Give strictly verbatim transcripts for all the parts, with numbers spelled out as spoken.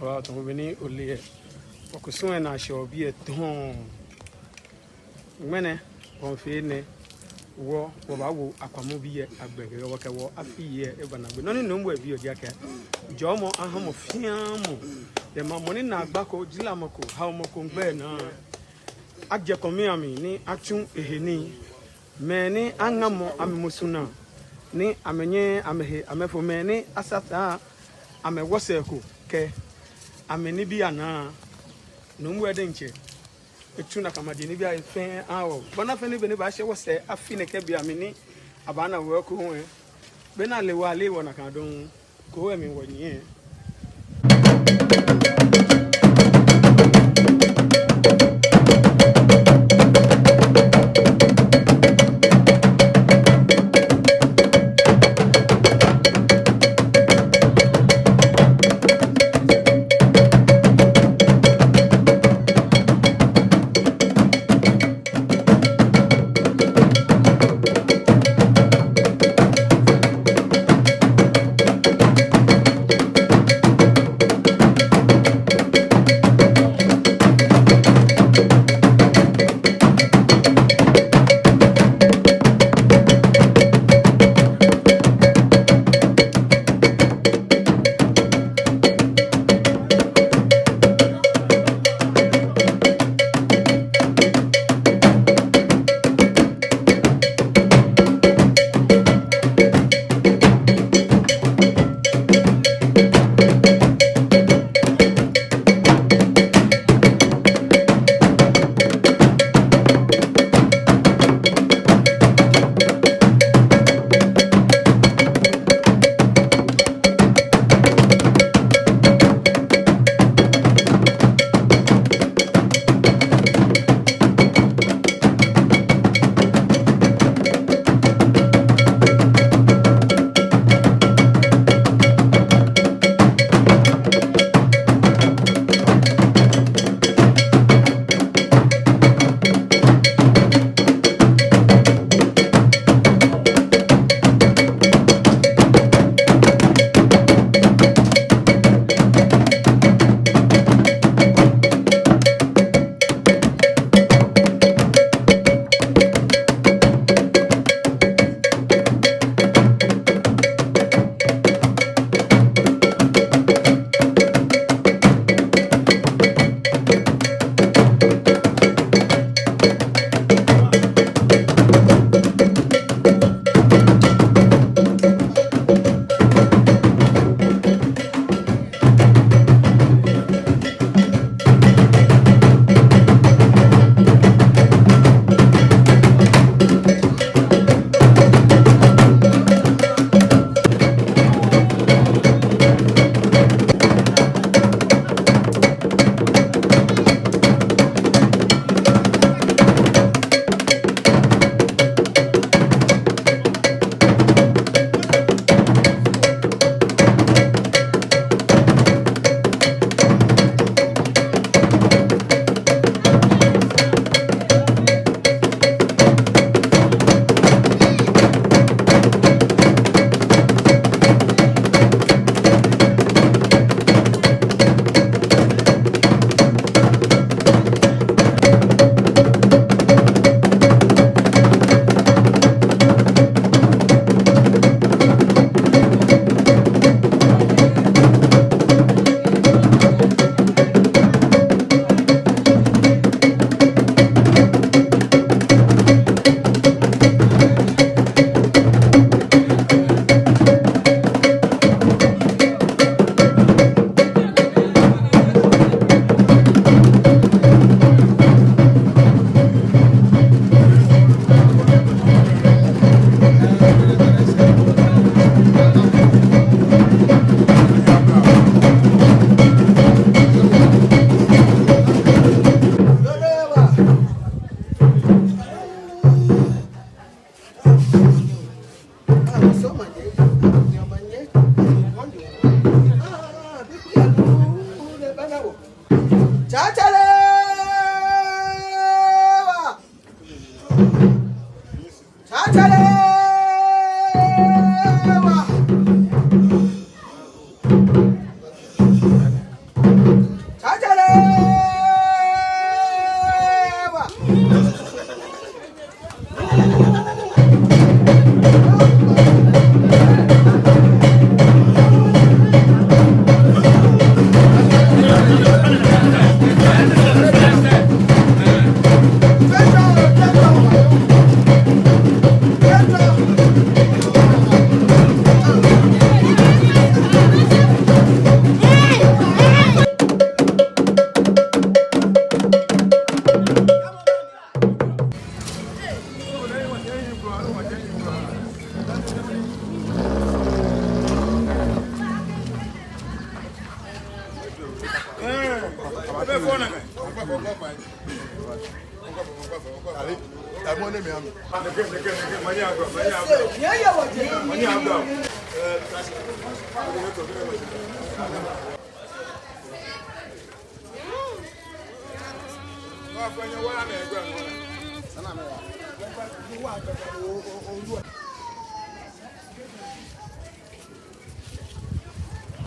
Wa tɔmɔ beni ole yɛ. Wɔkusum lɛ naa shɛ biɛ tɔŋŋ. Ŋmɛnɛ, wɔmiifee nɛɛ, wɔ, wɔbaawo Akwamɔ bii lɛ agbɛi kɛkɛ wɔkɛ wɔ afi lɛ eba naagbee. Nɔ ni Nuumo lɛ biɔ ji akɛ, jɔɔmɔ aha mɔ fɛɛ mɔ. Yɛ maŋ mɔ ni naagba ko, jilamɔ ko, haomɔ ko gbɛi naa. Ajɛ kɔmi amli ni atsu ehe nii. Mɛi ni aŋamɔ amɛmusu naa, ni amɛnyɛɛɛ amɛhe amɛfo, mɛi ni asataa amɛ wɔsɛɛ ko kɛ amɛnibii anaa. Nuumo lɛ diɛŋtsɛ etsu nakai maji nibii lɛ fɛɛ aha wɔ. Bɔ ni afee ni be ni baashɛ wɔsɛɛ afi nɛɛ kɛ be mli ni abaana wɔ ekoŋŋ lɛ, be ni ale wɔ, aleee wɔ nakai dɔŋŋ. Koo lɛ mli wɔnyiɛ.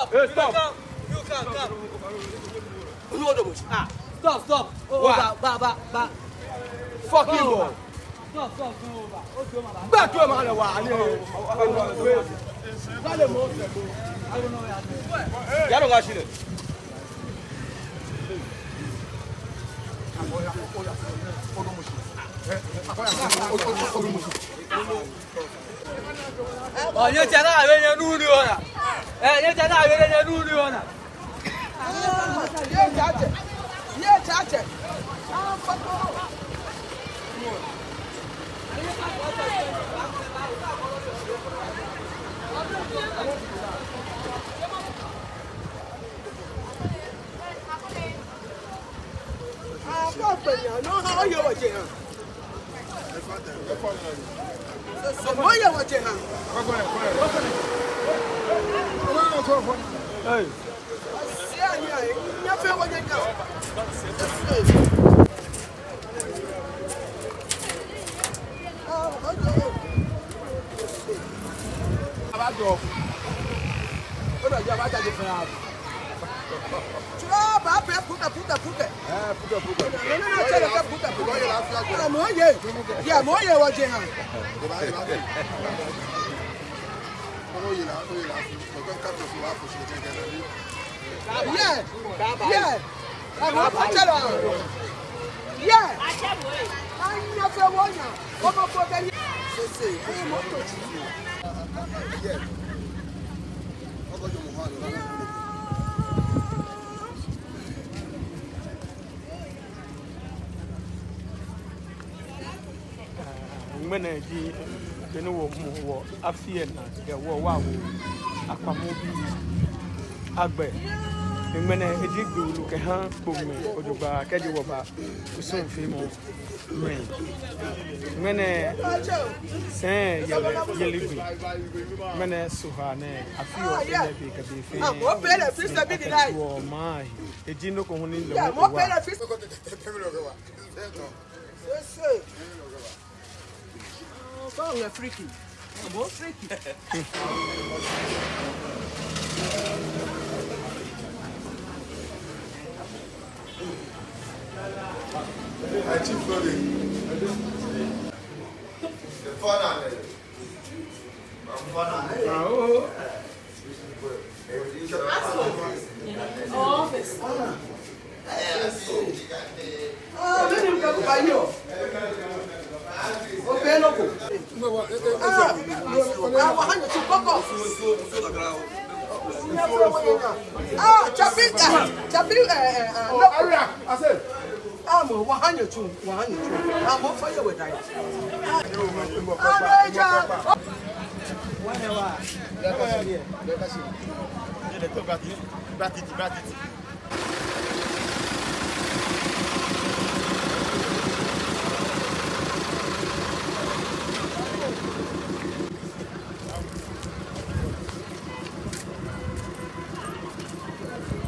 Hey, stop. You come, come. Ah, stop, stop. Oh, oh, ba, ba, ba, ba. Fucking boy. Stop, stop, stop, ba. Oh, stop, ba. Back to my wa. Yaro nga shi ne. Ɔ, nyɛtsɛ naa, awie nyɛ nuu ni ona. Ɛ, nyɛtsɛ naa, awie nyɛ nuu ni ona. Nyɛtsɛ atsɛ. Nyɛtsɛ atsɛ. Akɔ kpɛnya nɔ ha oye wɔtsɛ ha. Sɛ mɔ ye wɔtsɛ ha. Hey. Sia ni ayi, nyɛfee wɔnyɛ nya. Abajɔ. Oda ya ba ta je fɛ. Turo ba pe puta, puta, puta. Eh, puta, puta. No, no, no, chere ke puta, puta. Ala mo ye. Ya mo ye wɔtsɛ ha. Yeah. Yeah. Ama pachalo. Yeah. Anya fe wonya. Omo ko be. Sese. Omo to chi. Yeah. Ogo jo mo ha. Ŋmɛnɛ ji be ni wɔmuɔ wɔ afi lɛ naa kɛ wɔ wa wɔ akpamɔ bii agbɛ. Ŋmɛnɛ eji gbi wulu kɛha Kpone jogbaŋŋ kɛji wɔba kusum feemɔ mli. Ŋmɛnɛ sɛi yɛlɛ yeli gbi. Ŋmɛnɛ Sohaa nɛɛ afi lɛ, enɛ be kɛ be fɛɛ. Wɔ maŋ he. Eji nɔ ko hu ni lɛ wɔ wa. Bɔŋɛ friki. Bɔ friki. Ayi, Chief Lord. The fun and the, the fun and the. Ah, oh. Amo, wɔha nyɛ tsu, wɔha nyɛ tsu. Amo, fɔ yɛ wɛ dai. Amo, eja.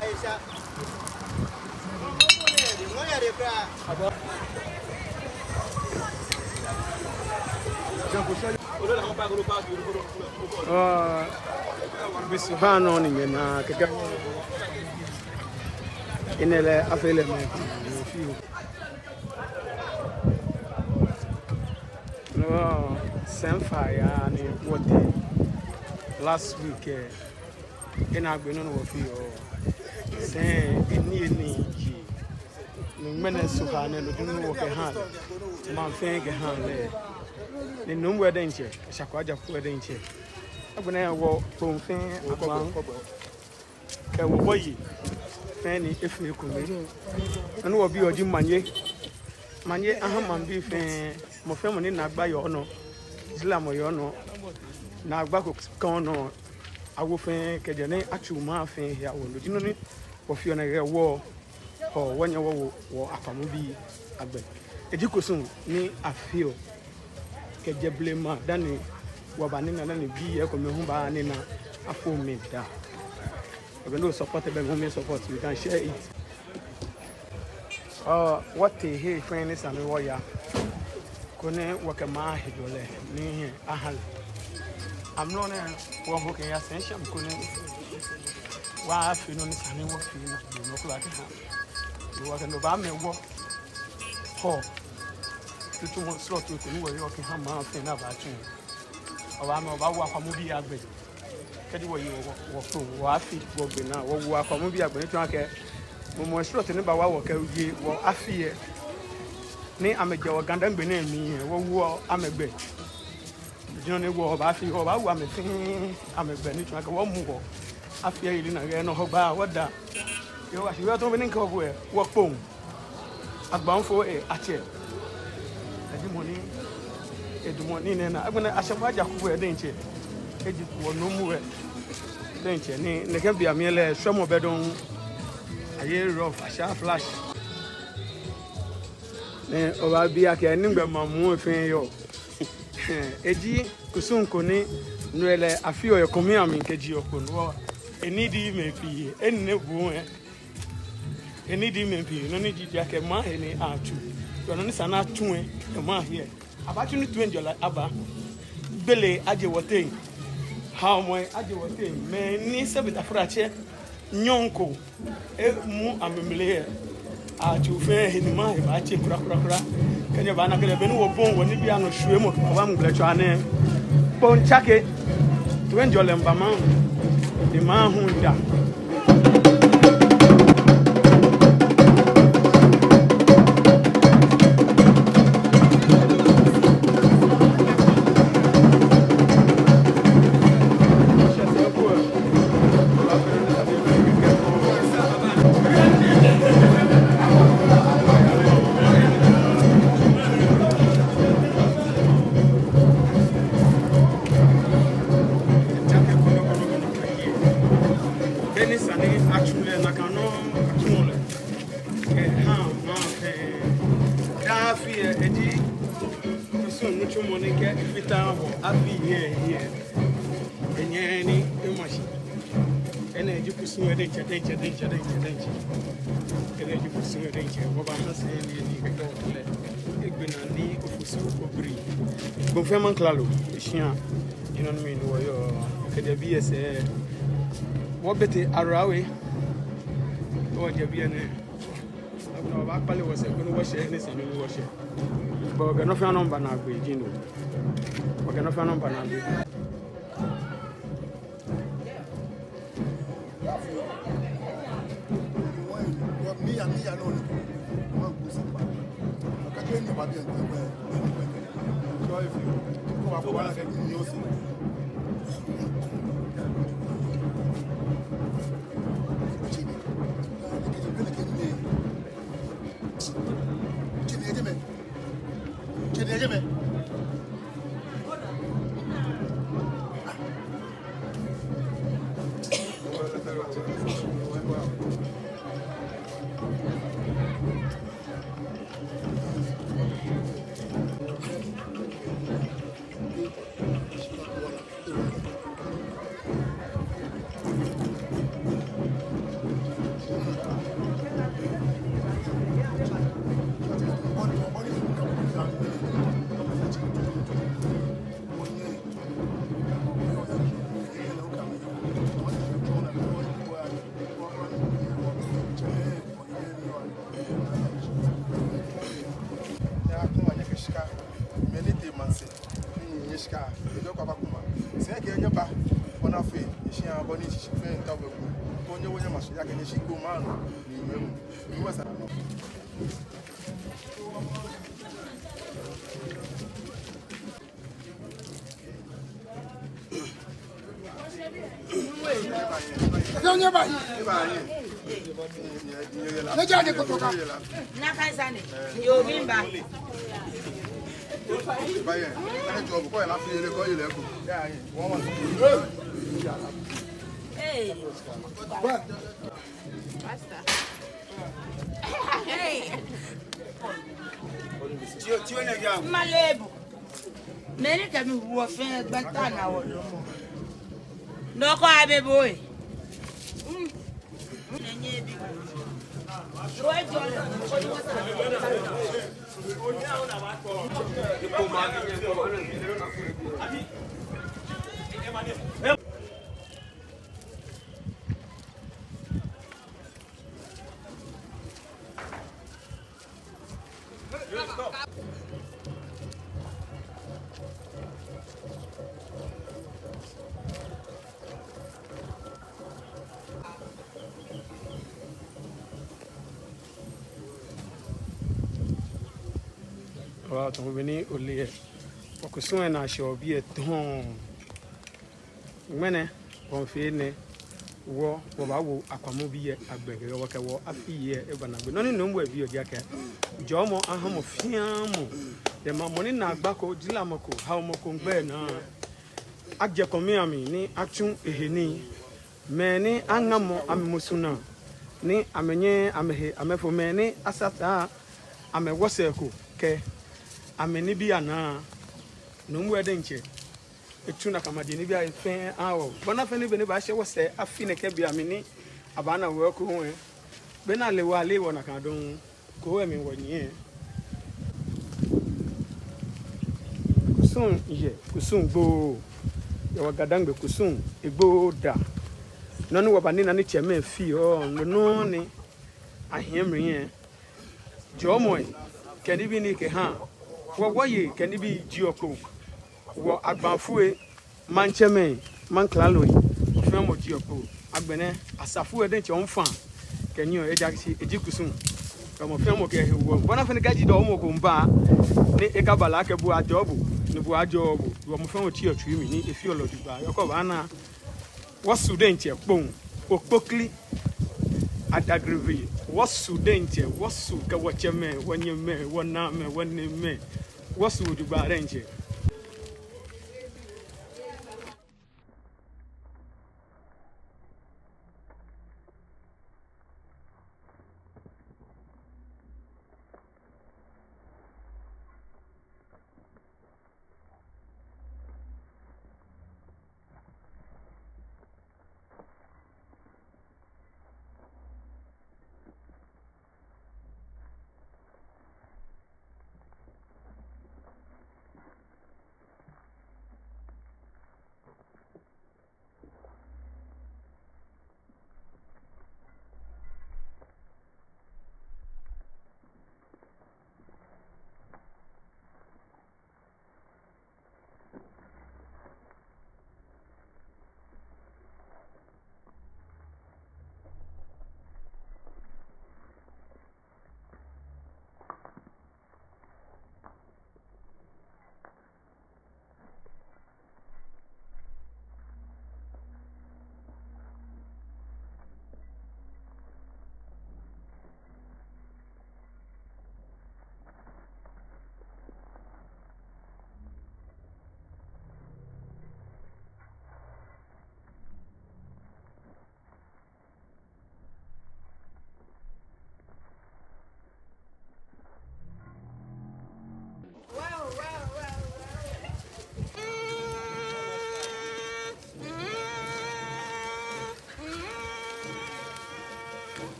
Aisha. Ah, bisubano ni nyɛna kɛkɛ. Enɛ lɛ afee lɛ mɛ. No, sɛnfa ya ni wɔtee last week, eh, enɛ gbi nɔ ni wɔfee, oh, sɛi enii enii ji. Ni ŋmɛnɛ Sohaa nɛɛ no ji nɔ ni wɔkɛha. Maŋ fɛɛ kɛha lɛ. Ni Nuumo diɛŋtsɛ, Ashakɔ Ajaku diɛŋtsɛ. Agbɛnɛ wɔ Kpone fɛɛ agbaŋ. Kɛ wɔbɔi fɛɛ ni efee ekome. Nɔ ni wɔbiɔ ji manye. Manye aha maŋbii fɛɛ, mɔ fɛɛ mɔ ni naagba yɔɔ nɔ, Islam yɔɔ nɔ, naagba ko kã nɔ, awo fɛɛ kɛjɛ ni atsu maŋ fɛɛ he awo. No ji nɔ ni wɔfeɔ nɛkɛ wɔ. Hɔɔ, wɔnyɛ wɔwo wɔ Akwamubii agbɛ. Eji kusum ni afeɔ kɛjɛ blema dani wɔbanina, dani bii komɛi hu banina afɔ mli daa. Ebɛ ni o support, ebɛ ni o support, we can share it. Ɔɔ, wɔtee he fɛɛ ni sa ni wɔya, koni wɔkɛ maŋ ahejɔlɛ ni aha lɛ. Amrɔ nɛɛ wɔho kɛya sɛŋ sham koni wɔfee nɔ ni sa ni wɔfee, nɔ ko la kɛha. Ni wɔkɛ no baamɛ wɔ. Hɔɔ, tutumɔ srɔto ko ni wɔyɔɔ kɛha maŋ fɛɛ ni abaatsu. Obaamɛ obaawo Akwamubii agbɛ. Kɛji wɔye wɔ, wɔ, wɔkpoo, wɔafi, wɔgbe naa, wɔwo Akwamubii agbɛ ni tsɔɔ akɛ mumɔ srɔto ni baawa wɔ kɛye wɔ afi lɛ, ni amɛjɛ wɔ GaDangme nɛɛ mli lɛ, wɔwo amɛgbɛ. Ji nɔ ni wɔbaafi, wɔbaawo amɛ fɛɛ amɛgbɛ ni tsɔɔ akɛ wɔmu wɔ afi lɛ yeli naa. Kɛ nɔ Hɔgbaa, wɔda. Yoo, ashi wɛ tɔn bɛ ni kɛ wɔ, wɔkpoo. Agbaafo lɛ atsɛ. Eji mɔ ni edamɔ nii nɛɛ naa. Agbɛnɛ Ashɛmɔ Ajaku lɛ diɛŋtsɛ, eji wɔ nuumo lɛ diɛŋtsɛ. Ni nɛkɛ bei amli lɛ, shwɛmɔ bɛ dɔŋŋ. Aye rough, asha flash. Ni obaabi akɛ nɛgbɛ maŋ muu lɛ fɛɛ yɔɔ. Eji kusum ko ni no lɛ afeɔ yɛ kɔmii amli kɛji okpoo nɔ. Enii di mɛi pii, enii nɛɛ bu lɛ. Enii di mɛi pii, nɔ ni ji ji akɛ maŋ he ni atsu. Yoo, nɔ ni sa ni atsu lɛ, maŋ he. Abaatsu ni toiŋjɔlɛ aba. Gbele aje wɔteŋ. Haomɔ aje wɔteŋ. Mɛi ni sɛbi tafratsɛ nyɔŋ ko emu amɛmli lɛ, atsu fɛɛ he ni maŋ he baatse kwraa kwraa kwraa. Kɛ nyɛbana akɛ lɛ, be ni wɔbɔi wɔnibii anɔ shwiemɔ, wɔbaamu gbele tswaa nɛɛ. Kpoo miitsake, toiŋjɔlɛ miiba maŋ, ni maŋ hu miida. Beni sa ni atsu lɛ, nakai nɔŋŋ atsuɔ lɛ. Ɛhɛɛ, maŋ fɛɛ. Daa afi lɛ, eji kusum nitsumɔ ni kɛ efata wɔ afi lɛ he lɛ, enyɛɛɛ ni ema shi. Enɛ ji kusum lɛ diɛŋtsɛ, diɛŋtsɛ, diɛŋtsɛ, diɛŋtsɛ, diɛŋtsɛ. Enɛ ji kusum lɛ diɛŋtsɛ. Wɔbaaha sɛɛ ni, ni kɛkɛ wɔkɛ lɛ egbe naa ni ofosu obiri. Gbɔfɛɛ maŋ klalo, eshia. Ji nɔ ni mli ni wɔyɔɔ, kɛjɛ biɛ sɛɛ, wɔbɛte Arawe. Wɔjɛ biɛ nɛɛ. Agbɛnɛ wɔbaakpale wɔsɛɛ koni wɔshɛ he ni sa ni wɔshɛ. But wɔkɛ nɔ fɛɛ nɔ miiba naagbee ji no. Wɔkɛ nɔ fɛɛ nɔ miiba naagbee. Nyɛkɛ shika, mɛni tee maŋsɛɛ, nyɛ shika, nyɛjɔɔ kwraa kwraa. Sɛɛ kɛ nyɛba, wɔna fɛɛ, nyɛshia bɔ ni shishi fɛɛ nta bɛ ku. Koni nyɛwo nyɛmashi, ya kɛ nyɛshi ko maŋ, ni nyɛmu. Nyɛwo sa. Nyɛjɛ ade kpokpo ka. Nakai sane ni, yoo, miiba. Hey. Pastor. Malebu. Mɛni kɛ mi wɔ fɛɛ gbata na wɔ lomɔ. Nɔ ko abɛ bo ee. Waa, tamɔ bɔ ni ole lɛ, wɔkusum lɛ naa shɛɔ biɛ tɔŋŋ. Ŋmɛnɛ, wɔmiifee nɛɛ, wɔ, wɔbaawo Akwamɔ bii lɛ agbɛnɛ, wɔkɛ wɔ afi lɛ eba naagbee. Nɔ ni Nuumo lɛ biɔ ji akɛ, jɔɔmɔ aha mɔ fɛɛ mɔ, yɛ maŋ mɔ ni naagba ko, jilamɔ ko, haomɔ ko gbɛi naa. Ajɛ kɔmia mli ni atsu ehe nii. Mɛi ni aŋamɔ amɛmusu naa, ni amɛnyɛɛɛ amɛhe amɛfo, mɛi ni asataa amɛwɔsɛɛ ko kɛ amɛnibii anaa. Nuumo lɛ diɛŋtsɛ etsu nakai maji nibii lɛ fɛɛ aha wɔ. Bɔ ni afee ni be ni baashɛ wɔsɛɛ afi nɛkɛ bei amli ni abaana wɔ ekoŋŋ lɛ, be ni ale wɔ, ale wɔ nakai dɔŋŋ. Koo lɛ mli wɔnyiɛ. Kusum yɛ, kusum gbooo. Yɛ wɔ GaDangme kusum, egbooo daa. Nɔ ni wɔbanina ni tsɛmɛi feɔ, no nɔŋŋ ni ahiɛ mli lɛ. Jɔɔmɔi kɛ nibii ni kɛha wɔ, wɔyei kɛ nibii jieɔ kpo. Wɔ agbaafoi, maŋtsɛmɛi, maŋklaloi, mɔ fɛɛ mɔ jieɔ kpo. Agbɛnɛ asafo lɛ diɛŋtsɛ hu fa kɛnyiɛɔ, ejaakɛ eji kusum. Mɔ fɛɛ mɔ kɛ ehe woɔ. Bɔ ni afee ni kɛji dɔɔmɔ ko miiba, ni ekaba lɛ akɛ bo ajɔɔ bo, ni bo ajɔɔ bo. Mɔ fɛɛ mɔ tseɔ etsui mli ni efeɔ lɛ jogbaŋŋ. Yɔkɔ baana wɔsu diɛŋtsɛ kpoŋ, okpokli, adagrivi, wɔsu diɛŋtsɛ, wɔsu kɛ wɔtsɛmɛi, wɔnyɛmɛi, wɔnaamɛi, wɔniimɛi, wɔsu jogbaŋŋ diɛŋtsɛ.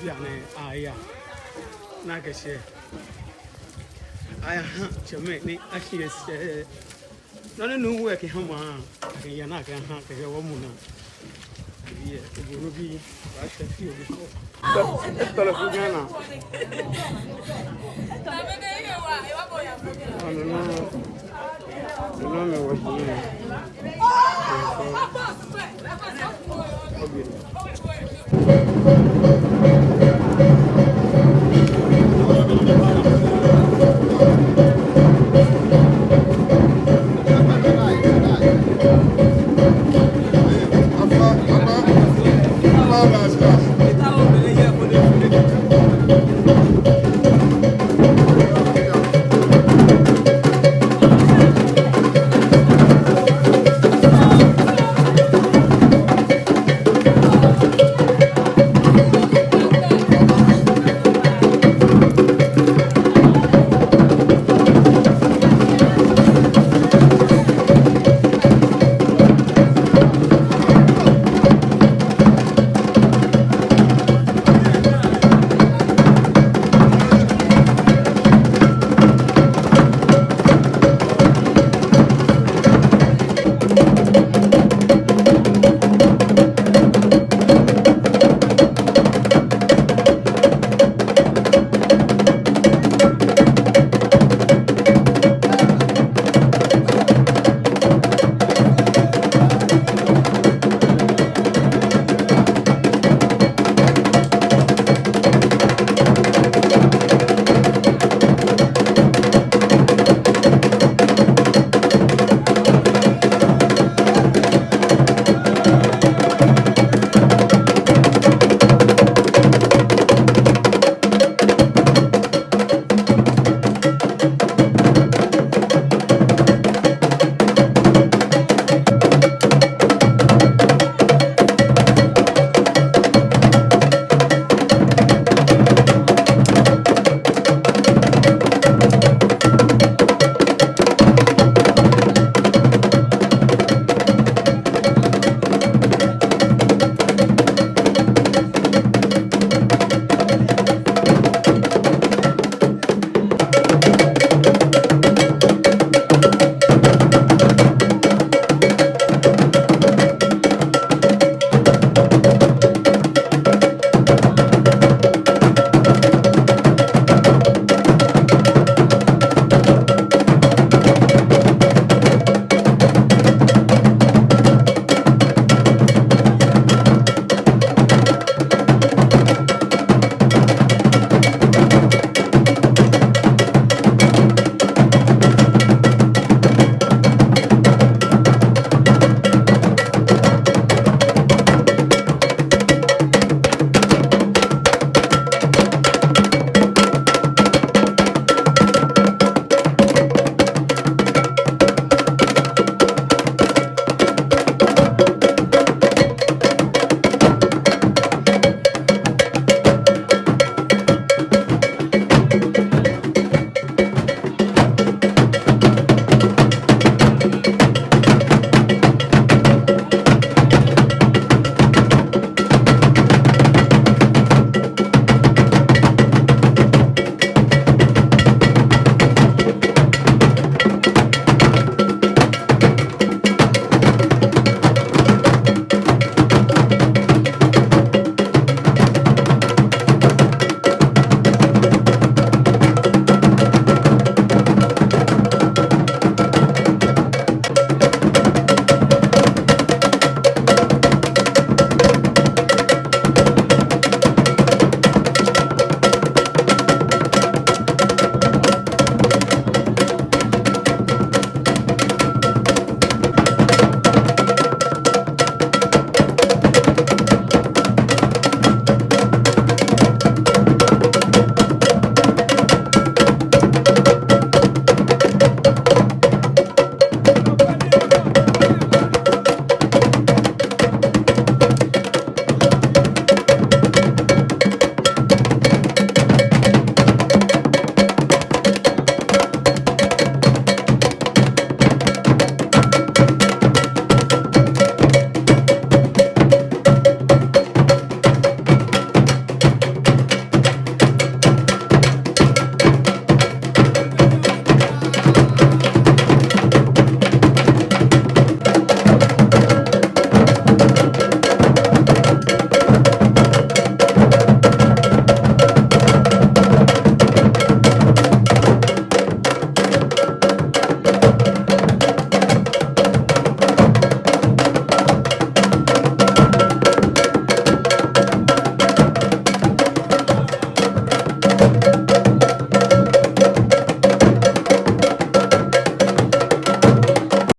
Bianɛ aya. Nakai shi. Ayaha tsɛmɛi ni ashi esɛɛ. Nɔ ni Nuumo lɛ kɛha ma, akɛya naa akɛha, kɛkɛ wɔmu naa. Biɛ, ebonu bi, baashɛ fioo bi ko. Etɔlɛ fu Ghana. Nɔ, nɔ, nɔ, nɔ mɛi wɔ shi nɛɛ. Obi.